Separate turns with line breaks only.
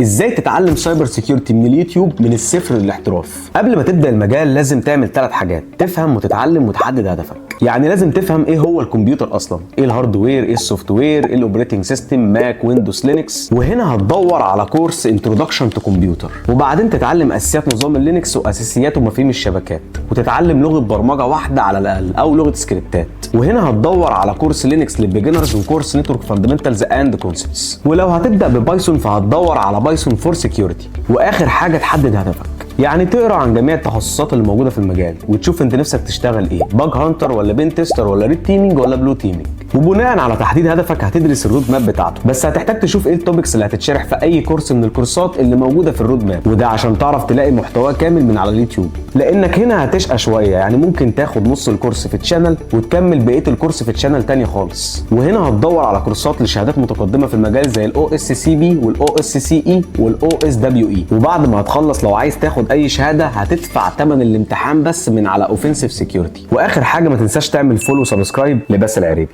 ازاي تتعلم cyber security من اليوتيوب من الصفر للاحتراف؟ قبل ما تبدا المجال لازم تعمل 3 حاجات: تفهم وتتعلم وتحدد هدفك. يعني لازم تفهم ايه هو الكمبيوتر اصلا، ايه ال hardware، ايه ال software، ايه ال operating system، Mac، Windows، Linux. وهنا هتدور على كورس introduction to computer، وبعدين تتعلم اساسيات نظام ال Linux واساسيات ومفاهيم الشبكات، وتتعلم لغة برمجة واحدة على الاقل او لغة سكريبتات. وهنا هتدور على كورس Linux لل beginners وكورس network fundamentals and concepts. ولو هتبدا ب Python فهتدور على Python for security. واخر حاجة تحدد هدفك، يعني تقرا عن جميع التخصصات اللي موجودة في المجال وتشوف انت نفسك تشتغل ايه، bug hunter ولا pen tester ولا red teaming ولا blue teaming. وبناء على تحديد هدفك هتدرس ال road map بتاعته، بس هتحتاج تشوف ايه ال topics اللي هتتشرح في اي كورس من الكورسات اللي موجودة في ال road map، وده عشان تعرف تلاقي محتوى كامل من على اليوتيوب، لانك هنا هتشقى شويه. يعني ممكن تاخد نص الكورس في channel وتكمل بقية الكورس في channel تاني خالص. وهنا هتدور على كورسات لشهادات متقدمة في المجال زي الاو اس سي بي والاو اس سي اي والاو اس دبليو اي. وبعد ما هتخلص لو عايز تاخد اي شهادة هتدفع ثمن الامتحان بس من على Offensive Security. واخر حاجة ما تنساش تعمل follow و subscribe لباسل العريبي.